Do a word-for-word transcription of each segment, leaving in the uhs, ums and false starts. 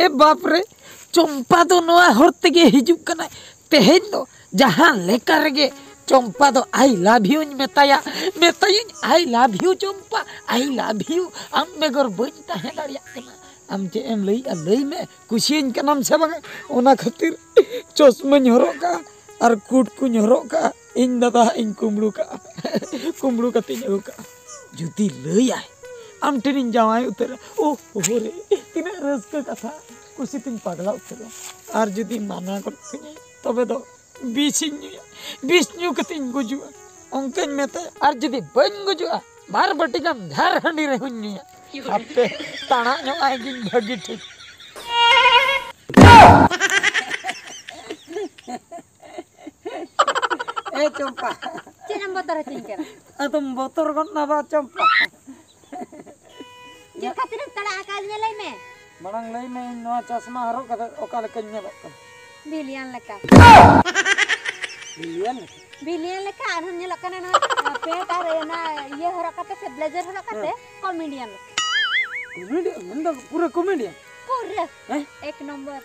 ᱮ ᱵᱟᱯ ᱨᱮ, ᱪᱚᱢᱯᱟ ᱫᱚ ᱱᱚᱣᱟ ᱦᱚᱨ ᱛᱮᱜᱮ ᱦᱤᱡᱩᱜ ᱠᱟᱱᱟᱭ᱾ ᱛᱮᱦᱮᱧ ᱫᱚ ᱡᱟᱦᱟᱸ ᱞᱮᱠᱟ ᱨᱮᱜᱮ ᱪᱚᱢᱯᱟ ᱫᱚ "I love youᱧ" ᱢᱮᱛᱟᱭᱟ, ᱢᱮᱛᱟᱭᱟᱹᱧ, "I love you Champa, I love you, ᱟᱢ ᱵᱮᱜᱚᱨ ᱵᱟᱹᱧ ᱛᱟᱦᱮᱸ ᱫᱟᱲᱮᱭᱟᱜ ᱠᱟᱱᱟ᱾ ᱟᱢ ᱪᱮᱫ ᱮᱢ ᱞᱟᱹᱭᱮᱜᱼᱟ ᱞᱟᱹᱭ ᱢᱮ, ᱠᱩᱥᱤᱭᱟᱹᱧ ᱠᱟᱱᱟᱢ ᱥᱮ ᱵᱟᱝᱟ?" ᱚᱱᱟ ᱠᱷᱟᱹᱛᱤᱨ ᱪᱚᱥᱢᱟᱧ ᱦᱚᱨᱚᱜ ᱠᱟᱜᱼᱟ ᱟᱨ ᱠᱩᱴ ᱠᱚᱧ ᱦᱚᱨᱚᱜ ᱠᱟᱜᱼᱟ᱾ ᱤᱧ ᱫᱟᱫᱟ ᱦᱟᱸᱜ ᱤᱧ ᱠᱩᱢᱵᱽᱲᱩ ᱠᱟᱜᱼᱟ, ᱠᱩᱢᱵᱽᱲᱩ ᱠᱟᱛᱮᱧ ᱟᱹᱜᱩ ᱠᱟᱜᱼᱟ᱾ ᱡᱩᱫᱤ ᱞᱟᱹᱭᱟᱭ, "ᱟᱢ ᱴᱷᱮᱱᱤᱧ ᱡᱟᱶᱟᱭ ᱩᱛᱟᱹᱨᱟ", ᱳ ᱦᱳ ᱨᱮ, ᱛᱤᱱᱟᱹᱜ ᱨᱟᱹᱥᱠᱟᱹ ᱠᱟᱛᱷᱟ, ᱠᱩᱥᱤ ᱛᱤᱧ ᱯᱟᱜᱽᱞᱟ ᱩᱛᱟᱹᱨᱚᱜᱼᱟ᱾ ᱟᱨ ᱡᱩᱫᱤ ᱢᱟᱱᱟ ᱜᱚᱫ ᱠᱟᱹᱧᱟᱭ, ᱛᱚᱵᱮ ᱫᱚ ᱵᱤᱥᱤᱧ ᱧᱩᱭᱟ, ᱵᱤᱥ ᱧᱩ ᱠᱟᱛᱮᱧ ᱜᱩᱡᱩᱜᱼᱟ, ᱚᱱᱠᱟᱧ ᱢᱮᱛᱟᱭᱟ᱾ ᱟᱨ ᱡᱩᱫᱤ ᱵᱟᱹᱧ ᱜᱩᱡᱩᱜᱼᱟ, ᱵᱟᱨ ᱵᱟᱹᱴᱤ ᱜᱟᱱ ᱡᱷᱟᱨ ᱦᱟᱺᱰᱤ ᱨᱮᱦᱚᱸᱧ ᱧᱩᱭᱟ᱾ ᱦᱟᱯᱮ, ᱛᱟᱲᱟᱜ ᱧᱚᱜ ᱟᱭ ᱜᱤᱧ ᱵᱷᱟᱹᱜᱤ ᱴᱷᱤᱠ᱾ ᱮ ᱪᱚᱢᱯᱟ, ᱪᱮᱫ ᱮᱢ ᱵᱚᱛᱚᱨ ᱦᱚᱪᱚᱧ ᱠᱟᱱᱟ? ᱟᱫᱚᱢ ᱵᱚᱛᱚᱨ ᱜᱚᱫ ᱱᱟ ᱵᱟ ᱪᱚᱢᱯᱟ᱾ ᱪᱮᱫ ᱠᱷᱟᱹᱛᱤᱨᱮᱢ ᱛᱟᱲᱟᱜ ᱟᱠᱟᱫᱤᱧᱟ ᱞᱟᱹᱭ ᱢᱮ? ᱢᱟᱲᱟᱝ ᱞᱟᱹᱭ ᱢᱮ, ᱤᱧ ᱱᱚᱣᱟ ᱪᱚᱥᱢᱟ ᱦᱚᱨᱚᱜ ᱠᱟᱛᱮ ᱚᱠᱟ ᱞᱮᱠᱟᱧ ᱧᱮᱞᱚᱜ ᱠᱟᱱᱟ? ᱵᱷᱤᱞᱤᱭᱟᱱ ᱞᱮᱠᱟ᱾ ᱵᱷᱤᱞᱤᱭᱟᱱ ᱞᱮᱠᱟ? ᱵᱷᱤᱞᱤᱭᱟᱱ ᱞᱮᱠᱟ ᱟᱨᱦᱚᱸᱢ ᱧᱮᱞᱚᱜ ᱠᱟᱱᱟ ᱱᱚᱣᱟ ᱯᱮᱱᱴ ᱟᱨ ᱚᱱᱟ ᱤᱭᱟᱹ ᱦᱚᱨᱚᱜ ᱠᱟᱛᱮ ᱥᱮ ᱵᱞᱮᱡᱟᱨ ᱦᱚᱨᱚᱜ ᱠᱟᱛᱮ ᱦᱮᱸ᱾ ᱠᱚᱢᱮᱰᱤᱭᱟᱱ ᱞᱮᱠᱟ᱾ ᱠᱚᱢᱮᱰᱤᱭᱟᱱ? ᱢᱮᱱᱫᱚ ᱯᱩᱨᱟᱹ ᱠᱚᱢᱮᱰᱤᱭᱟᱱ? ᱯᱩᱨᱟᱹ ᱦᱮᱸ? ᱮᱠ ᱱᱚᱢᱵᱚᱨ᱾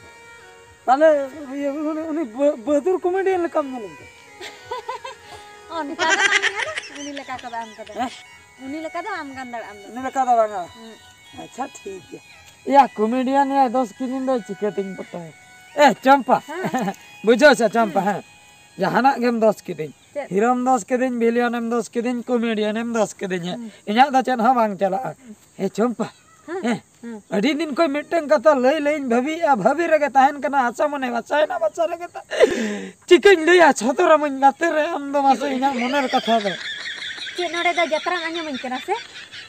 ᱛᱟᱦᱞᱮ ᱤᱭᱟᱹ, ᱩᱱᱤ, ᱩᱱᱤ ᱵᱟᱹ-, ᱵᱟᱹᱫᱩᱨ ᱠᱚᱢᱮᱰᱤᱭᱟᱱ ᱞᱮᱠᱟᱢ ᱧᱮᱞᱮᱧ ᱠᱟᱱᱟ᱾ ᱚᱱᱠᱟ ᱫᱚ ᱵᱟᱝ ᱠᱟᱱᱟ, ᱩᱱᱤ ᱞᱮᱠᱟ ᱠᱚᱫᱚ ᱟᱢ ᱠᱚᱫᱚ᱾ ᱦᱮᱸ? ᱩᱱᱤ ᱞᱮᱠᱟ ᱫᱚ ᱟᱢ ᱜᱟᱱ ᱫᱟᱲᱮᱭᱟᱜ ᱟᱢ ᱫᱚ᱾ ᱩᱱᱤ ᱞᱮᱠᱟ ᱫᱚ ᱵᱟᱝᱟ᱾ ᱦᱩᱸ᱾ ᱟᱪᱪᱷᱟ, ᱴᱷᱤᱠ ᱜᱮᱭᱟ᱾ ᱮᱭᱟ, ᱠᱚᱢᱮᱰᱤᱭᱟᱱ ᱮᱭᱟ ᱫᱚᱥ ᱠᱤᱫᱤᱧ ᱫᱚ ᱪᱤᱠᱟᱹᱛᱤᱧ ᱯᱚᱴᱟᱭᱟ? ᱮ, ᱪᱟᱢᱯᱟ᱾ ᱦᱮᱸ᱾ ᱵᱩᱡᱷᱟᱹᱣ ᱥᱮ, ᱪᱟᱢᱯᱟ, ᱦᱩᱸ᱾ ᱦᱮᱸ᱾ ᱡᱟᱦᱟᱱᱟᱜ ᱜᱮᱢ ᱫᱚᱥ ᱠᱤᱫᱤᱧ᱾ ᱪᱮᱫ? ᱦᱤᱨᱳᱢ ᱫᱚᱥ ᱠᱤᱫᱤᱧ, ᱵᱷᱤᱞᱤᱭᱟᱱᱮᱢ ᱫᱚᱥ ᱠᱤᱫᱤᱧ, ᱠᱚᱢᱮᱰᱤᱭᱟᱱᱮᱢ ᱫᱚᱥ ᱠᱤᱫᱤᱧ, ᱦᱮᱸ᱾ ᱦᱩᱸ᱾ ᱤᱧᱟᱹᱜ ᱫᱚ ᱪᱮᱫ ᱦᱚᱸ ᱵᱟᱝ ᱪᱟᱞᱟᱜᱼᱟ᱾ ᱦᱩᱸ᱾ ᱮ, ᱪᱟᱢᱯᱟ᱾ ᱦᱮᱸ᱾ ᱦᱮᱸ᱾ ᱦᱩᱸ᱾ ᱟᱹᱰᱤ ᱫᱤᱱ ᱠᱷᱚᱱ ᱢᱤᱫᱴᱟᱝ ᱠᱟᱛᱷᱟ ᱞᱟᱹᱭ ᱞᱟᱹᱭᱤᱧ ᱵᱷᱟᱹᱵᱤᱭᱮᱫᱼᱟ, ᱵᱷᱟᱹᱵᱤ ᱨᱮᱜᱮ ᱛᱟᱦᱮᱱ ᱠᱟᱱᱟ, ᱟᱥᱟ ᱢᱚᱱᱮ ᱵᱟᱪᱷᱟᱭᱮᱱᱟ, ᱵᱟᱪᱷᱟ ᱨᱮᱜᱮ ᱛᱟ-, ᱪᱤᱠᱟᱹᱧ ᱞᱟᱹᱭᱟ ᱪᱷᱚᱛᱚᱨᱟᱢᱟᱹᱧ ᱜᱟᱛᱮ ᱨᱮ, ᱟᱢ ᱫᱚ ᱢᱟᱥᱮ ᱤᱧᱟᱹᱜ ᱢᱚᱱᱮᱨ ᱠᱟᱛᱷᱟ ᱫᱚ᱾ ᱪᱮᱫ ᱱᱚᱰᱮ ᱫᱚ ᱡᱟᱛᱨᱟᱢ ᱟᱸᱡᱚᱢᱟᱹᱧ ᱠᱟᱱᱟ ᱥᱮ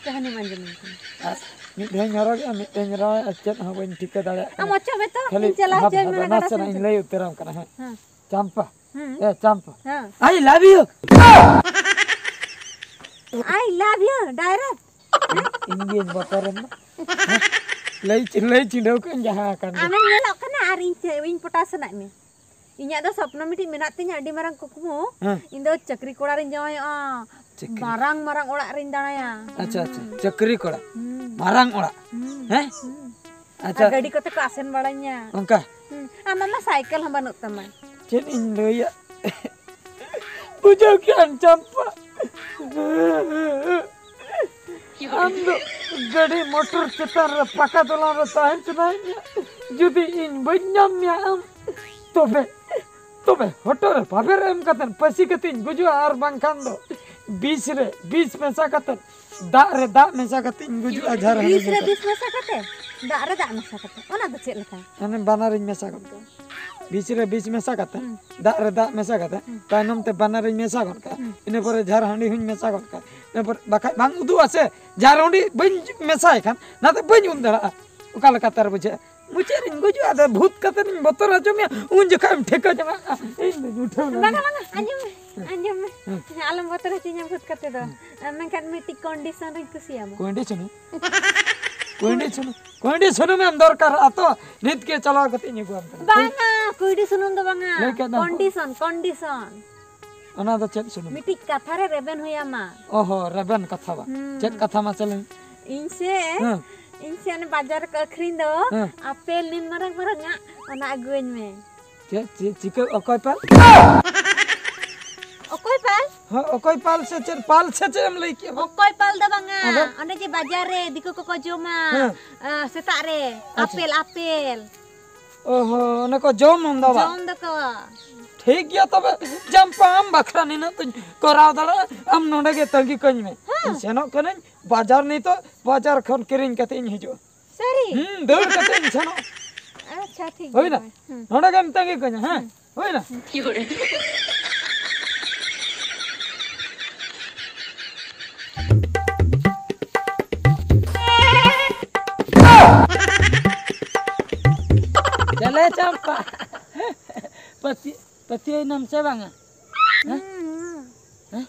ᱠᱟᱹᱦᱱᱤᱢ ᱟᱸᱡᱚᱢᱟᱹᱧ ᱠᱟᱱᱟ? ᱟᱨ ᱢᱤᱫ ᱫᱷᱟᱣ ᱤᱧ ᱦᱚᱨᱚᱜᱮᱜᱼᱟ, ᱢᱤᱫ ᱫᱷᱟᱣ ᱤᱧ ᱨᱚᱦᱚᱭᱟ, ᱪᱮᱫ ᱦᱚᱸ ᱵᱟᱹᱧ ᱴᱷᱤᱠᱟᱹ ᱫᱟᱲᱮᱭᱟᱜ ᱟᱢ ᱠᱟᱱᱟ᱾ ᱚᱪᱚᱜ ᱢᱮ ᱛᱚ, ᱠᱷᱟᱹᱞᱤ ᱤᱧ ᱪᱟᱞᱟᱣ ᱦᱟᱯ ᱦᱚᱪᱚᱭ ᱢᱮ ᱦᱟᱯ ᱚᱱᱟ ᱜᱟᱰᱟ ᱱᱟᱥᱮᱱᱟᱜ ᱥᱮᱱ ᱤᱧ ᱪᱚ᱾ ᱞᱟᱹᱭ ᱩᱛᱟᱹᱨᱟᱢ ᱠᱟᱱᱟ ᱦᱮᱸ᱾ ᱦᱮᱸ᱾ ᱪᱟᱢᱯᱟ᱾ ᱦᱮᱸ᱾ ᱮ ᱪᱟᱢᱯᱟ᱾ ᱦᱮᱸ᱾ I love you. I love you direct. ᱤᱧ ᱜᱮᱧ ᱵᱚᱛᱚᱨᱮᱱ ᱫᱚ᱾ ᱦᱮᱸ? ᱞᱟᱹᱭ ᱪᱤ-, ᱞᱟᱹᱭ ᱪᱤᱱᱦᱟᱹᱣ ᱠᱟᱜ ᱟᱹᱧ ᱡᱟᱦᱟᱸ ᱠᱟᱱ ᱜᱮ᱾ ᱟᱢᱮᱢ ᱧᱮᱞᱚᱜ ᱠᱟᱱᱟ ᱟᱨ ᱤᱧ ᱪᱮᱫ ᱤᱧ ᱯᱚᱴᱟᱣ ᱥᱟᱱᱟᱭᱮᱫ ᱢᱮᱭᱟ? ᱤᱧᱟᱹᱜ ᱫᱚ ᱥᱚᱯᱱᱚ ᱢᱤᱫᱴᱤᱡ ᱢᱮᱱᱟᱜ ᱛᱤᱧᱟᱹ, ᱟᱹᱰᱤ ᱢᱟᱨᱟᱝ ᱠᱩᱠᱢᱩ᱾ ᱦᱮᱸ᱾ ᱤᱧ ᱫᱚ ᱪᱟᱹᱠᱨᱤ ᱠᱚᱲᱟ ᱨᱤᱧ ᱡᱟᱶᱟᱭᱚᱜᱼᱟ᱾ ᱪᱟᱹᱠᱨᱤ᱾ ᱢᱟᱨᱟᱝ ᱢᱟᱨᱟᱝ ᱚᱲᱟᱜ ᱨᱤᱧ ᱫᱟᱬᱟᱭᱟ᱾ ᱟᱪᱪᱷᱟ, ᱟᱪᱪᱷᱟ᱾ ᱪᱟᱹᱠᱨᱤ ᱠᱚᱲᱟ᱾ ᱦᱩᱸ᱾ ᱢᱟᱨᱟᱝ ᱚᱲᱟᱜ᱾ ᱦᱩᱸ᱾ ᱦᱮᱸ? ᱦᱩᱸ᱾ ᱟᱪᱪᱷᱟ᱾ ᱟᱨ ᱜᱟᱹᱰᱤ ᱠᱚᱛᱮ ᱠᱚ ᱟᱥᱮᱱ ᱵᱟᱲᱟᱧᱟ᱾ ᱚᱱᱠᱟ? ᱦᱩᱸ᱾ ᱟᱢᱟᱜ ᱢᱟ ᱥᱟᱭᱠᱮᱞ ᱦᱚᱸ ᱵᱟᱹᱱᱩᱜ ᱛᱟᱢᱟ᱾ ᱪᱮᱫ ᱤᱧ ᱞᱟᱹᱭᱟ? ᱵᱩᱡᱷᱟᱹᱣ ᱠᱮᱜᱼᱟᱢ ᱪᱟᱢᱯᱟ? ᱟᱢ ᱫᱚ ᱜᱟᱹᱰᱤ ᱢᱚᱴᱚᱨ ᱪᱮᱛᱟᱱ ᱨᱮ ᱯᱟᱠᱟ ᱫᱚᱞᱟᱱ ᱨᱮ ᱛᱟᱦᱮᱱ ᱥᱟᱱᱟᱭᱮᱫ ᱢᱮᱭᱟ᱾ ᱡᱩᱫᱤ ᱤᱧ ᱵᱟᱹᱧ ᱧᱟᱢ ᱢᱮᱭᱟ ᱟᱢ, ᱛᱚᱵᱮ, ᱛᱚᱵᱮ ᱦᱚᱴᱚᱜ ᱨᱮ ᱵᱟᱵᱮᱨ ᱮᱢ ᱠᱟᱛᱮ ᱯᱟᱹᱥᱤ ᱠᱟᱛᱮᱧ ᱜᱩᱡᱩᱜᱼᱟ, ᱟᱨ ᱵᱟᱝᱠᱷᱟᱱ ᱫᱚ ᱵᱤᱥ ᱨᱮ ᱵᱤᱥ ᱢᱮᱥᱟ ᱠᱟᱛᱮ, ᱫᱟᱜ ᱨᱮ ᱫᱟᱜ ᱢᱮᱥᱟ ᱠᱟᱛᱮᱧ ᱜᱩᱡᱩᱜᱼᱟ, ᱡᱷᱟᱨ ᱦᱟᱺᱰᱤ ᱵᱤᱥ ᱨᱮ ᱢᱮᱥᱟ ᱵᱤᱥ ᱠᱟᱛᱮ᱾ ᱢᱮᱥᱟ ᱠᱟᱛᱮ? ᱫᱟᱜ ᱨᱮ ᱫᱟᱜ ᱢᱮᱥᱟ ᱠᱟᱛᱮ? ᱚᱱᱟ ᱫᱚ ᱪᱮᱫ ᱞᱮᱠᱟ? ᱢᱟᱱᱮ ᱵᱟᱱᱟᱨᱤᱧ ᱢᱮᱥᱟ ᱜᱚᱫ ᱠᱟᱜᱼᱟ᱾ ᱵᱤᱥ ᱨᱮ ᱵᱤᱥ ᱢᱮᱥᱟ ᱠᱟᱛᱮ, ᱦᱩᱸ᱾ ᱫᱟᱜ ᱨᱮ ᱫᱟᱜ ᱢᱮᱥᱟ ᱠᱟᱛᱮ, ᱦᱩᱸ᱾ ᱛᱟᱭᱱᱚᱢ ᱛᱮ ᱵᱟᱱᱟᱨᱤᱧ ᱢᱮᱥᱟ ᱜᱚᱫ ᱠᱟᱜᱼᱟ᱾ ᱦᱩᱸ᱾ ᱤᱱᱟᱹ ᱯᱚᱨᱮ ᱡᱷᱟᱨ ᱦᱟᱺᱰᱤ ᱦᱚᱸᱧ ᱢᱮᱥᱟ ᱜᱚᱫ ᱠᱟᱜᱼᱟ᱾ ᱤᱱᱟᱹ ᱯᱚᱨᱮ ᱵᱟᱠᱷᱟᱡ ᱵᱟᱝ ᱩᱫᱩᱜᱼᱟ ᱥᱮ, ᱡᱷᱟᱨ ᱦᱟᱺᱰᱤ ᱵᱟᱹᱧ ᱢᱮᱥᱟᱭ ᱠᱷᱟᱱ, ᱚᱱᱟᱛᱮ ᱵᱟᱹᱧ ᱩᱢ ᱫᱟᱲᱮᱭᱟᱜᱼᱟ᱾ ᱚᱠᱟ ᱞᱮᱠᱟᱛᱮ ᱟᱨ ᱵᱩᱡᱷᱟᱹᱜᱼᱟ? ᱢᱩᱪᱟᱹᱫ ᱨᱤᱧ ᱜᱩᱡᱩᱜᱼᱟ, ᱟᱫᱚ ᱵᱷᱩᱛ ᱠᱟᱛᱮ ᱤᱧ ᱵᱚᱛᱚᱨ ᱦᱚᱪᱚ ᱢᱮᱭᱟ, ᱩᱱ ᱡᱚᱠᱷᱚᱡ ᱮᱢ ᱴᱷᱤᱠᱟᱹ ᱡᱚᱝᱟ᱾ ᱤᱧ ᱫᱚᱧ ᱩᱴᱷᱟᱹᱣ ᱞᱮᱱᱟ᱾ ᱵᱟᱝᱟ, ᱵᱟᱝᱟ, ᱟᱸᱡᱚᱢ ᱢᱮ, ᱦᱮᱸ᱾ ᱟᱸᱡᱚᱢ ᱢᱮ᱾ ᱦᱮᱸ᱾ ᱦᱮᱸ, ᱟᱞᱚᱢ ᱵᱚᱛᱚᱨ ᱦᱚᱪᱚᱧᱟ ᱵᱷᱩᱛ ᱠᱟᱛᱮ ᱫᱚ᱾ ᱦᱮᱸ᱾ ᱢᱮᱱᱠᱷᱟᱱ ᱢᱤᱫᱴᱤᱡ condition ᱨᱤᱧ ᱠᱩᱥᱤᱭᱟᱢᱟ᱾ Condition? Condition? ᱠᱩᱸᱭᱰᱤ ᱥᱩᱱᱩᱢ ᱮᱢ ᱫᱚᱨᱠᱟᱨᱚᱜᱼᱟ ᱛᱚ, ᱱᱤᱛ ᱜᱮ ᱪᱟᱞᱟᱣ ᱠᱟᱛᱮ ᱤᱧ ᱟᱹᱜᱩᱣᱟᱢ ᱠᱟᱱᱟ᱾ ᱵᱟᱝᱟ, ᱠᱩᱸᱭᱰᱤ ᱥᱩᱱᱩᱢ ᱫᱚ ᱵᱟᱝᱟ᱾ ᱞᱟᱹᱭ ᱠᱮᱫ ᱫᱚᱢ᱾ Condition, condition᱾ ᱚᱱᱟ ᱫᱚ ᱪᱮᱫ ᱥᱩᱱᱩᱢ? ᱢᱤᱫᱴᱤᱡ ᱠᱟᱛᱷᱟ ᱨᱮ ᱨᱮᱵᱮᱱ ᱦᱩᱭ ᱟᱢᱟ᱾ ᱚᱦᱚ, ᱨᱮᱵᱮᱱ ᱠᱟᱛᱷᱟ ᱵᱟ᱾ ᱦᱩᱸ᱾ ᱪᱮᱫ ᱠᱟᱛᱷᱟ ᱢᱟᱥᱮ ᱞᱟᱹᱭ ᱢᱮ? ᱤᱧ ᱥᱮ, ᱦᱮᱸ᱾ ᱤᱧ ᱥᱮ ᱚᱱᱮ ᱵᱟᱡᱟᱨ ᱨᱮᱠᱚ ᱟᱹᱠᱷᱨᱤᱧ ᱫᱚ, ᱦᱮᱸ᱾ ᱟᱯᱮᱞ ᱱᱤᱱ ᱢᱟᱨᱟᱝ ᱢᱟᱨᱟᱝ ᱟᱜ, ᱚᱱᱟ ᱟᱹᱜᱩᱣᱟᱹᱧ ᱢᱮ᱾ ᱪᱮᱫ, ᱪᱮᱫ ᱪᱤᱠᱟᱹ, ᱚᱠᱚᱭ ᱯᱟᱞ? ᱚᱠᱚᱭ ᱯᱟᱞ? ᱦᱚᱸ, ᱚᱠᱚᱭ ᱯᱟᱞ ᱥᱮ ᱪᱮᱫ? ᱯᱟᱞ ᱥᱮ ᱪᱮᱫ ᱮᱢ ᱞᱟᱹᱭ ᱠᱮᱫ? ᱚᱠᱚᱭ ᱯᱟᱞ ᱫᱚ ᱵᱟᱝᱟ᱾ ᱟᱫᱚ? ᱚᱸᱰᱮ ᱡᱮ ᱵᱟᱡᱟᱨ ᱨᱮ ᱫᱤᱠᱩ ᱠᱚᱠᱚ ᱡᱚᱢᱟ, ᱦᱮᱸ᱾ ᱟ, ᱥᱮᱛᱟᱜ ᱨᱮ, ᱟᱪᱪᱷᱟ᱾ Apple, apple. ᱚᱦᱚ, ᱚᱱᱟ ᱠᱚ ᱡᱚᱢ ᱟᱢ ᱫᱚ ᱵᱟᱝ? ᱡᱚᱢ ᱫᱚᱠᱚ᱾ ᱴᱷᱤᱠ ᱜᱮᱭᱟ ᱛᱚᱵᱮ, ᱡᱟᱢᱯᱟ ᱟᱢ ᱵᱟᱠᱷᱨᱟ ᱱᱤᱱᱟᱹᱜ ᱫᱚᱧ ᱠᱚᱨᱟᱣ ᱫᱟᱲᱮᱭᱟᱜᱼᱟ᱾ ᱟᱢ ᱱᱚᱸᱰᱮ ᱜᱮ ᱛᱟᱺᱜᱤ ᱠᱟᱹᱧ ᱢᱮ᱾ ᱦᱮᱸ᱾ ᱤᱧ ᱥᱮᱱᱚᱜ ᱠᱟᱹᱱᱟᱹᱧ ᱵᱟᱡᱟᱨ ᱱᱤᱛᱚᱜ, ᱵᱟᱡᱟᱨ ᱠᱷᱚᱱ ᱠᱤᱨᱤᱧ ᱠᱟᱛᱮ ᱤᱧ ᱦᱤᱡᱩᱜᱼᱟ᱾ ᱥᱟᱹᱨᱤ? ᱦᱩᱸ, ᱫᱟᱹᱲ ᱠᱟᱛᱮ ᱤᱧ ᱥᱮᱱᱚᱜᱼᱟ᱾ ᱟᱪᱪᱷᱟ, ᱴᱷᱤᱠ ᱜᱮᱭᱟ ᱦᱩᱭᱱᱟ? ᱛᱚᱵᱮ᱾ ᱦᱩᱸ᱾ ᱱᱚᱸᱰᱮ ᱜᱮᱢ ᱛᱟᱺᱜᱤ ᱠᱟᱹᱧᱟ, ᱦᱮᱸ? ᱦᱩᱸ᱾ ᱦᱩᱭᱱᱟ? ᱟᱞᱮ ᱪᱟᱢᱯᱟ᱾ ᱯᱟᱹᱛᱭᱟᱹ-, ᱯᱟᱹᱛᱭᱟᱹᱣ ᱮᱱᱟᱢ ᱥᱮ ᱵᱟᱝᱟ? ᱦᱮᱸ? ᱦᱮᱸ?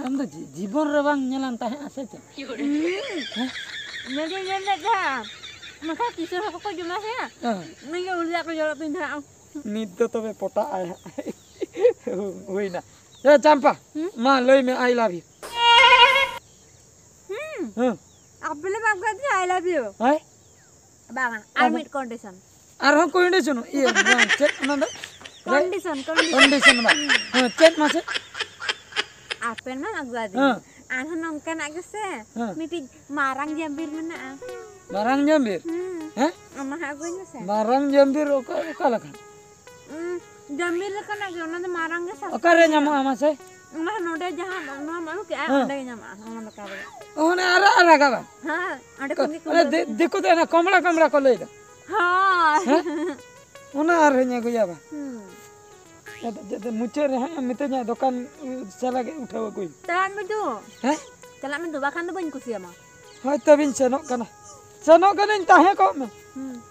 ᱟᱢ ᱫᱚ ᱡᱤ-, ᱡᱤᱵᱚᱱ ᱨᱮ ᱵᱟᱝ ᱧᱮᱞᱟᱢ ᱛᱟᱦᱮᱸᱜᱼᱟ ᱥᱮ ᱪᱮᱫ? ᱦᱮᱸ? ᱧᱮᱞ ᱫᱚᱧ ᱧᱮᱞ ᱞᱮᱫ ᱛᱟᱦᱮᱸᱜᱼᱟ᱾ ᱢᱮᱱᱠᱷᱟᱱ ᱛᱤᱥ ᱦᱚᱸ ᱵᱟᱠᱚ ᱡᱚᱢᱟ ᱥᱮ᱾ ᱦᱮᱸ᱾ ᱩᱱᱤᱜᱮ ᱩᱞᱤ ᱫᱟᱜ ᱠᱚ ᱡᱚᱨᱚᱜ ᱛᱤᱧ ᱛᱟᱦᱮᱸᱜᱼᱟ᱾ ᱱᱤᱛ ᱫᱚ ᱛᱚᱵᱮ ᱯᱚᱴᱟᱜ ᱟᱭ ᱦᱟᱸᱜ᱾ ᱦᱩᱭᱱᱟ᱾ ᱮ ᱪᱟᱢᱯᱟ, ᱦᱩᱸ? ᱢᱟ ᱞᱟᱹᱭ ᱢᱮ, I love you᱾ ᱦᱩᱸ᱾ ᱦᱮᱸ᱾ ᱟᱯᱮ ᱞᱮ ᱵᱟᱯᱞᱟ ᱫᱤᱧᱟ, I love you᱾ ᱦᱮᱸ? ᱵᱟᱝᱟ, ᱟᱨ ᱟᱫᱚ? ᱢᱤᱫ condition᱾ ᱟᱨᱦᱚᱸ condition? ᱤᱭᱟᱹ, ᱵᱟᱝ, ᱪᱮᱫ ᱚᱱᱟ ᱫᱚ? Condition, condition᱾ Condition ᱵᱟᱝ᱾ ᱦᱩᱸ᱾ ᱦᱮᱸ, ᱪᱮᱫ ᱢᱟᱥᱮ? ᱟᱯᱮ ᱢᱟ ᱟᱹᱜᱩ ᱟᱹᱫᱤᱧ᱾ ᱦᱮᱸ᱾ ᱟᱨᱦᱚᱸ ᱱᱚᱝᱠᱟᱱᱟᱜ ᱜᱮᱥᱮ, ᱦᱮᱸ᱾ ᱢᱤᱫᱴᱤᱡ ᱢᱟᱨᱟᱝ ᱡᱟᱢᱵᱤᱨ ᱢᱮᱱᱟᱜᱼᱟ᱾ ᱢᱟᱨᱟᱝ ᱡᱟᱢᱵᱤᱨ? ᱦᱩᱸ᱾ ᱦᱮᱸ? ᱚᱱᱟ ᱦᱚᱸ ᱟᱹᱜᱩᱧ ᱢᱮᱥᱮ᱾ ᱢᱟᱨᱟᱝ ᱡᱟᱢᱵᱤᱨ ᱚᱠᱟ, ᱚᱠᱟ ᱞᱮᱠᱟᱱ? ᱩᱸ, ᱡᱟᱢᱵᱤᱨ ᱞᱮᱠᱟᱱᱟᱜ ᱜᱮ, ᱚᱱᱟ ᱫᱚ ᱢᱟᱨᱟᱝ ᱜᱮ ᱥᱟᱥᱛᱟ ᱚᱠᱟᱨᱮ ᱜᱮᱭᱟ᱾ ᱧᱟᱢᱚᱜᱼᱟ ᱢᱟᱥᱮ? ᱚᱱᱟ ᱦᱚᱸ ᱱᱚᱰᱮ ᱡᱟᱦᱟᱸ ᱱᱚᱣᱟᱢ ᱟᱹᱜᱩ ᱠᱮᱜᱼᱟ, ᱦᱮᱸ᱾ ᱚᱸᱰᱮ ᱜᱮ ᱧᱟᱢᱚᱜᱼᱟ, ᱚᱱᱟ ᱫᱚᱠᱟᱱ ᱨᱮ᱾ ᱚ, ᱚᱱᱮ ᱟᱨᱟᱜ ᱟᱨᱟᱜᱟᱜ ᱵᱟᱝ? ᱦᱮᱸ, ᱚᱸᱰᱮ ᱠᱷᱚᱱ ᱜᱮ ᱚᱱᱮ ᱠᱩᱢᱵᱽᱲᱩ ᱫᱤ-, ᱫᱤᱠᱩ ᱫᱚ ᱚᱱᱟ ᱠᱚᱢᱲᱟ ᱠᱚᱢᱲᱟ ᱠᱚ ᱞᱟᱹᱭ ᱫᱚ᱾ ᱦᱳᱭ᱾ ᱦᱮᱸ? ᱚᱱᱟ ᱟᱨᱦᱚᱸᱧ ᱟᱹᱜᱩᱭᱟ ᱵᱟᱝ? ᱦᱩᱸ᱾ ᱟᱫᱚ, ᱟᱫᱚ ᱢᱩᱪᱟᱹᱫ ᱨᱮ ᱦᱟᱸᱜ ᱮᱢ ᱢᱤᱛᱟᱹᱧᱟ, ᱫᱚᱠᱟᱱ ᱪᱟᱞᱟᱜ ᱜᱮ ᱩᱴᱷᱟᱹᱣ ᱟᱹᱜᱩᱭ᱾ ᱪᱟᱞᱟᱜ ᱢᱮ ᱫᱩ᱾ ᱦᱮᱸ? ᱪᱟᱞᱟᱜ ᱢᱮ ᱫᱩ, ᱵᱟᱠᱷᱟᱱ ᱫᱚ ᱵᱟᱹᱧ ᱠᱩᱥᱤᱭᱟᱢᱟ᱾ ᱦᱳᱭ ᱛᱚᱵᱮᱧ ᱥᱮᱱᱚᱜ ᱠᱟᱱᱟ᱾ ᱥᱮᱱᱚᱜ ᱠᱟᱹᱱᱟᱹᱧ, ᱛᱟᱦᱮᱸ ᱠᱚᱜ ᱢᱮ᱾ ᱦᱩᱸ᱾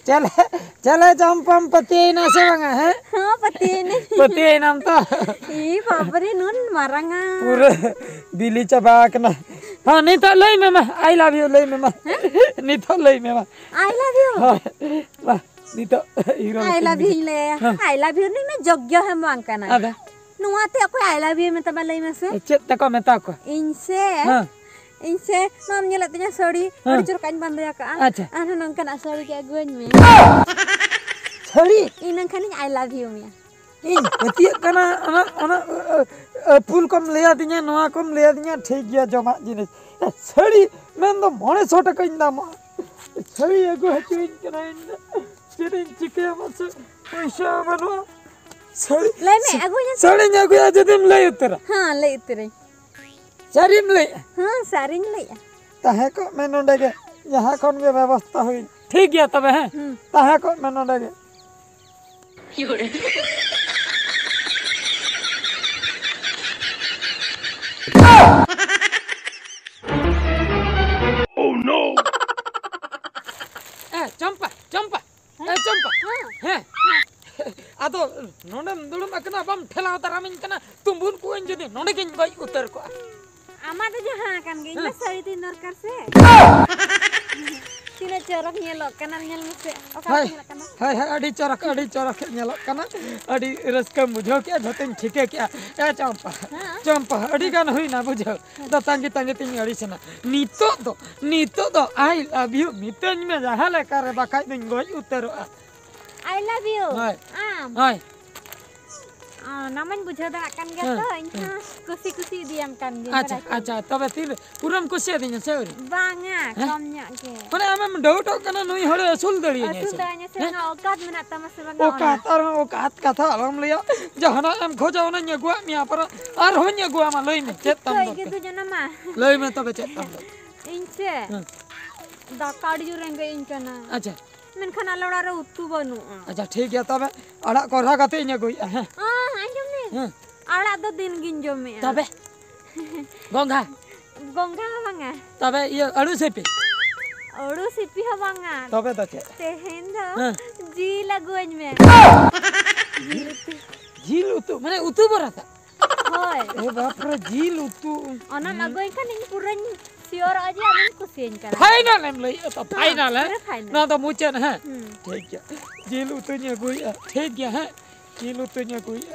ᱪᱮᱞᱮ, ᱪᱮᱞᱮ ᱪᱟᱢᱯᱟᱢ ᱯᱟᱹᱛᱭᱟᱹᱭᱮᱱᱟ ᱥᱮ ᱵᱟᱝᱟ, ᱦᱮᱸ? ᱦᱚᱸ, ᱯᱟᱹᱛᱭᱟᱹᱭᱮᱱᱟᱹᱧ᱾ ᱯᱟᱹᱛᱭᱟᱹᱭᱮᱱᱟᱢ ᱛᱚ? ᱤ ᱵᱟᱵᱨᱮ, ᱱᱩᱱ ᱢᱟᱨᱟᱝᱟ᱾ ᱯᱩᱨᱟᱹ ᱵᱤᱞᱤ ᱪᱟᱵᱟ ᱟᱠᱟᱱᱟ᱾ ᱦᱚᱸ, ᱱᱤᱛᱚᱜ ᱞᱟᱹᱭ ᱢᱮ ᱢᱟ, I love you ᱞᱟᱹᱭ ᱢᱮ ᱢᱟ᱾ ᱦᱮᱸ? ᱱᱤᱛᱚᱜ ᱞᱟᱹᱭ ᱢᱮ ᱢᱟ᱾ I love you? ᱦᱳᱭ, ᱢᱟ, ᱱᱤᱛᱚᱜ ᱦᱤᱨᱳ I ᱞᱮᱠᱟᱧ love you ᱵᱩᱡᱷᱟᱹᱣ᱾ ᱤᱧ ᱞᱟᱹᱭᱟ᱾ ᱦᱮᱸ᱾ I love you ᱱᱤᱡ ᱢᱟ ᱡᱳᱜᱽᱭᱚ ᱦᱚᱸ ᱵᱟᱝ ᱠᱟᱱᱟ᱾ ᱟᱫᱚ? ᱱᱚᱣᱟᱛᱮ ᱚᱠᱚᱭ I love you ᱢᱮᱛᱟᱢᱟ ᱞᱟᱹᱭ ᱢᱮᱥᱮ? ᱪᱮᱫ ᱛᱮᱠᱚ ᱢᱮᱛᱟ ᱠᱚᱣᱟ? ᱤᱧ ᱥᱮ? ᱦᱮᱸ᱾ ᱤᱧ ᱥᱮ ᱱᱚᱣᱟᱢ ᱧᱮᱞᱮᱫ ᱛᱤᱧᱟ ᱥᱟᱹᱲᱤ, ᱦᱮᱸ᱾ ᱟᱹᱰᱤ ᱪᱚᱨᱚᱠᱟᱜ ᱤᱧ ᱵᱟᱸᱫᱮ ᱟᱠᱟᱜᱼᱟ᱾ ᱟᱪᱪᱷᱟ᱾ ᱟᱨᱦᱚᱸ ᱱᱚᱝᱠᱟᱱᱟᱜ ᱥᱟᱹᱲᱤ ᱜᱮ ᱟᱹᱜᱩᱣᱟᱹᱧ ᱢᱮ᱾ ᱥᱟᱹᱲᱤ? ᱤᱧ ᱢᱮᱱᱠᱷᱟᱱᱤᱧ I love you ᱢᱮᱭᱟ᱾ ᱤᱧ ᱯᱟᱹᱛᱭᱟᱹᱜ ᱠᱟᱱᱟ ᱚᱱᱟ, ᱚᱱᱟ, ᱟᱹ, ᱟᱹ, ᱯᱩᱞ ᱠᱚᱢ ᱞᱟᱹᱭᱟᱫᱤᱧᱟ, ᱱᱚᱣᱟ ᱠᱚᱢ ᱞᱟᱹᱭᱟᱫᱤᱧᱟ, ᱴᱷᱤᱠ ᱜᱮᱭᱟ, ᱡᱚᱢᱟᱜ ᱡᱤᱱᱤᱥ᱾ ᱥᱟᱹᱲᱤ ᱢᱮᱱᱫᱚ ᱢᱚᱬᱮ ᱥᱚ ᱴᱟᱠᱟᱧ ᱫᱟᱢᱚᱜᱼᱟ᱾ ᱥᱟᱹᱲᱤ ᱟᱹᱜᱩ ᱦᱚᱪᱚᱧ ᱠᱟᱱᱟ ᱤᱧ ᱫᱚ᱾ ᱪᱮᱫ ᱤᱧ ᱪᱤᱠᱟᱹᱭᱟ ᱢᱟᱥᱮ? ᱯᱚᱭᱥᱟ ᱵᱟᱹᱱᱩᱜᱼᱟ᱾ ᱥᱟᱹᱲᱤ, ᱞᱟᱹᱭ ᱢᱮ, ᱟᱹᱜᱩᱧᱟ ᱥᱮ? ᱥᱟᱹᱲᱤᱧ ᱟᱹᱜᱩᱭᱟ ᱡᱩᱫᱤᱢ ᱞᱟᱹᱭ ᱩᱛᱟᱹᱨᱟ᱾ ᱦᱮᱸ, ᱞᱟᱹᱭ ᱩᱛᱟᱹᱨᱟᱹᱧ᱾ ᱥᱟᱹᱨᱤᱢ ᱞᱟᱹᱭᱮᱜᱼᱟ? ᱦᱮᱸ, ᱥᱟᱹᱨᱤᱧ ᱞᱟᱹᱭᱮᱜᱼᱟ᱾ ᱛᱟᱦᱮᱸ ᱠᱚᱜ ᱢᱮ ᱱᱚᱰᱮ ᱜᱮ᱾ ᱡᱟᱦᱟᱸ ᱠᱷᱚᱱ ᱜᱮ ᱵᱮᱵᱚᱥᱛᱷᱟ ᱦᱩᱭ᱾ ᱴᱷᱤᱠ ᱜᱮᱭᱟ ᱛᱚᱵᱮ, ᱦᱮᱸ᱾ ᱦᱩᱸ᱾ ᱛᱟᱦᱮᱸ ᱠᱚᱜ ᱢᱮ ᱱᱚᱰᱮ ᱜᱮ᱾ Oh no! ᱮ, ᱪᱚᱢᱯᱟ, ᱪᱚᱢᱯᱟ, ᱮ, ᱪᱚᱢᱯᱟ᱾ ᱦᱮᱸ᱾ ᱟᱫᱚ ᱱᱚᱰᱮᱢ ᱫᱩᱲᱩᱵ ᱟᱠᱟᱱᱟ, ᱵᱟᱢ ᱴᱷᱮᱞᱟᱣ ᱫᱟᱨᱟᱢᱤᱧ ᱠᱟᱱᱟ, ᱛᱩᱸᱵᱩᱫ ᱠᱚᱜᱼᱟᱹᱧ ᱡᱩᱫᱤ ᱱᱚᱰᱮ ᱜᱤᱧ ᱜᱚᱡ ᱩᱛᱟᱹᱨ ᱠᱚᱜᱼᱟ᱾ ᱟᱢᱟᱜ ᱫᱚ ᱡᱟᱦᱟᱸ ᱠᱟᱱ ᱜᱮ, ᱤᱧ ᱢᱟ ᱦᱮᱸ᱾ ᱥᱟᱹᱲᱤ ᱛᱤᱧ ᱫᱚᱨᱠᱟᱨ ᱥᱮ᱾ ᱛᱤᱱᱟᱹᱜ ᱪᱚᱨᱚᱠ ᱧᱮᱞᱚᱜ ᱠᱟᱱᱟ, ᱧᱮᱞ ᱢᱮᱥᱮ, ᱚᱠᱟ ᱦᱳᱭ᱾ ᱞᱮᱠᱟ ᱧᱮᱞᱚᱜ ᱠᱟᱱᱟ? ᱦᱳᱭ, ᱦᱳᱭ, ᱟᱹᱰᱤ ᱪᱚᱨᱚᱠ, ᱟᱹᱰᱤ ᱪᱚᱨᱚᱠ ᱧᱮᱞᱚᱜ ᱠᱟᱱᱟ᱾ ᱟᱹᱰᱤ ᱨᱟᱹᱥᱠᱟᱹᱢ ᱵᱩᱡᱷᱟᱹᱣ ᱠᱮᱜᱼᱟ, ᱡᱷᱚᱛᱚᱧ ᱴᱷᱤᱠᱟᱹ ᱠᱮᱜᱼᱟ᱾ ᱮ ᱪᱚᱢᱯᱟ, ᱦᱮᱸ? ᱪᱚᱢᱯᱟ, ᱟᱹᱰᱤ ᱜᱟᱱ ᱦᱩᱭᱱᱟ ᱵᱩᱡᱷᱟᱹᱣ᱾ ᱫᱚ ᱛᱟᱺᱜᱤ ᱛᱟᱺᱜᱤ ᱛᱤᱧ ᱟᱹᱲᱤᱥᱮᱱᱟ᱾ ᱱᱤᱛᱚᱜ ᱫᱚ, ᱱᱤᱛᱚᱜ ᱫᱚ I love you ᱢᱤᱛᱟᱹᱧ ᱢᱮ ᱡᱟᱦᱟᱸ ᱞᱮᱠᱟ ᱨᱮ, ᱵᱟᱠᱷᱟᱡ ᱫᱚᱧ ᱜᱚᱡ ᱩᱛᱟᱹᱨᱚᱜᱼᱟ᱾ I love you᱾ ᱦᱳᱭ᱾ ᱟᱢ? ᱦᱳᱭ᱾ ᱚ, ᱚᱱᱟ ᱢᱟᱧ ᱵᱩᱡᱷᱟᱹᱣ ᱫᱟᱲᱮᱭᱟᱜ ᱠᱟᱱ ᱜᱮᱭᱟ ᱦᱮᱸ, ᱛᱚ, ᱤᱧ ᱦᱮᱸ᱾ ᱦᱚᱸ ᱠᱩᱥᱤ ᱠᱩᱥᱤ ᱤᱫᱤᱭᱟᱢ ᱠᱟᱱ ᱜᱤᱭᱟᱹᱧ, ᱟᱪᱪᱷᱟ, ᱵᱟᱲᱟᱭ ᱠᱮᱫᱟᱢ᱾ ᱟᱪᱪᱷᱟ, ᱛᱚᱵᱮ ᱛᱤᱱ ᱨᱮ ᱯᱩᱨᱟᱹᱢ ᱠᱩᱥᱤᱭᱟᱫᱤᱧᱟ ᱥᱮ ᱟᱹᱣᱨᱤ? ᱵᱟᱝᱟ, ᱦᱮᱸ? ᱠᱚᱢ ᱧᱚᱜ ᱜᱮ᱾ ᱢᱟᱱᱮ ᱟᱢᱮᱢ ᱰᱟᱣᱩᱴᱚᱜ ᱠᱟᱱᱟ ᱱᱩᱭ ᱦᱚᱲᱮ ᱟᱹᱥᱩᱞ ᱫᱟᱲᱮᱭᱟᱹᱧᱟ ᱟᱹᱥᱩᱞ ᱥᱮ? ᱫᱟᱲᱮᱭᱟᱹᱧᱟ ᱥᱮ ᱦᱮᱸ? ᱵᱟᱝᱟ, ᱚᱠᱟᱛ ᱢᱮᱱᱟᱜ ᱛᱟᱢᱟ ᱥᱮ ᱵᱟᱝᱟ ᱚᱱᱟ? ᱚᱠᱟᱛ, ᱟᱨᱦᱚᱸ ᱚᱠᱟᱛ ᱠᱟᱛᱷᱟ ᱟᱞᱚᱢ ᱞᱟᱹᱭᱟ᱾ ᱡᱟᱦᱟᱱᱟᱜ ᱮᱢ ᱠᱷᱚᱡᱟ ᱚᱱᱟᱧ ᱟᱹᱜᱩᱣᱟᱜ ᱢᱮᱭᱟ, ᱯᱟᱨᱟ ᱟᱨᱦᱚᱸᱧ ᱟᱹᱜᱩᱣᱟᱢᱟ᱾ ᱞᱟᱹᱭ ᱢᱮ, ᱪᱮᱫ ᱛᱟᱢ ᱪᱮᱫ ᱫᱚᱨᱠᱟᱨ? ᱜᱮ ᱫᱩ ᱡᱚᱱᱚᱢᱟ? ᱞᱟᱹᱭ ᱢᱮ ᱛᱚᱵᱮ, ᱪᱮᱫ ᱛᱟᱢ ᱫᱚᱨᱠᱟᱨ? ᱤᱧ ᱥᱮ? ᱦᱮᱸ᱾ ᱫᱟᱠᱟ ᱟᱹᱰᱤ ᱡᱳᱨ ᱨᱮᱸᱜᱮᱡ ᱤᱧ ᱠᱟᱱᱟ᱾ ᱟᱪᱪᱷᱟ᱾ ᱢᱮᱱᱠᱷᱟᱱ ᱟᱞᱮ ᱚᱲᱟᱜ ᱨᱮ ᱩᱛᱩ ᱵᱟᱹᱱᱩᱜᱼᱟ᱾ ᱟᱪᱪᱷᱟ, ᱴᱷᱤᱠ ᱜᱮᱭᱟ, ᱛᱚᱵᱮ ᱟᱲᱟᱜ ᱠᱚᱨᱦᱟ ᱠᱟᱛᱮ ᱤᱧ ᱟᱹᱜᱩᱭᱮᱫᱼᱟ, ᱦᱮᱸ? ᱚ, ᱟᱸᱡᱚᱢ ᱢᱮ᱾ ᱦᱮᱸ᱾ ᱟᱲᱟᱜ ᱫᱚ ᱫᱤᱱ ᱜᱤᱧ ᱡᱚᱢᱮᱜᱼᱟ᱾ ᱛᱚᱵᱮ? ᱜᱚᱸᱜᱷᱟ? ᱜᱚᱸᱜᱷᱟ ᱦᱚᱸ ᱵᱟᱝᱟ᱾ ᱛᱚᱵᱮ ᱤᱭᱟᱹ, ᱟᱹᱲᱩ ᱥᱤᱯᱤ? ᱟᱹᱲᱩ ᱥᱤᱯᱤ ᱦᱚᱸ ᱵᱟᱝᱟ᱾ ᱛᱚᱵᱮ ᱫᱚ ᱪᱮᱫ? ᱛᱮᱦᱮᱧ ᱫᱚ ᱦᱮᱸ᱾ ᱡᱤᱞ ᱟᱹᱜᱩᱣᱟᱹᱧ ᱢᱮ᱾ ᱡᱤᱞ ᱩᱛᱩ? ᱡᱤᱞ ᱩᱛᱩ? ᱢᱟᱱᱮ ᱩᱛᱩ ᱵᱚᱨᱟᱛᱟ? ᱦᱳᱭ᱾ ᱮ ᱵᱟᱯ ᱨᱮ, ᱡᱤᱞ ᱩᱛᱩ᱾ ᱚᱱᱟᱢ ᱦᱩᱸ᱾ ᱟᱹᱜᱩᱭ ᱠᱷᱟᱱ ᱤᱧ ᱯᱩᱨᱟᱹᱧ ᱥᱤᱭᱳᱨᱚᱜᱼᱟ ᱡᱮ ᱟᱢᱮᱢ ᱠᱩᱥᱤᱭᱟᱹᱧ ᱠᱟᱱᱟ᱾ ᱯᱷᱟᱭᱱᱟᱞ ᱮᱢ ᱞᱟᱹᱭᱮᱫᱼᱟ ᱛᱚ, ᱦᱮᱸ, ᱯᱷᱟᱭᱱᱟᱞ, ᱦᱮᱸ? ᱯᱩᱨᱟᱹ ᱯᱷᱟᱭᱱᱟᱞ᱾ ᱱᱚᱣᱟ ᱫᱚ ᱢᱩᱪᱟᱹᱫ, ᱦᱮᱸ? ᱦᱩᱸ᱾ ᱴᱷᱤᱠ ᱜᱮᱭᱟ᱾ ᱡᱤᱞ ᱩᱛᱩᱧ ᱟᱹᱜᱩᱭᱮᱫᱼᱟ, ᱴᱷᱤᱠ ᱜᱮᱭᱟ, ᱦᱮᱸ? ᱡᱤᱞ ᱩᱛᱩᱧ ᱟᱹᱜᱩᱭᱮᱫᱼᱟ᱾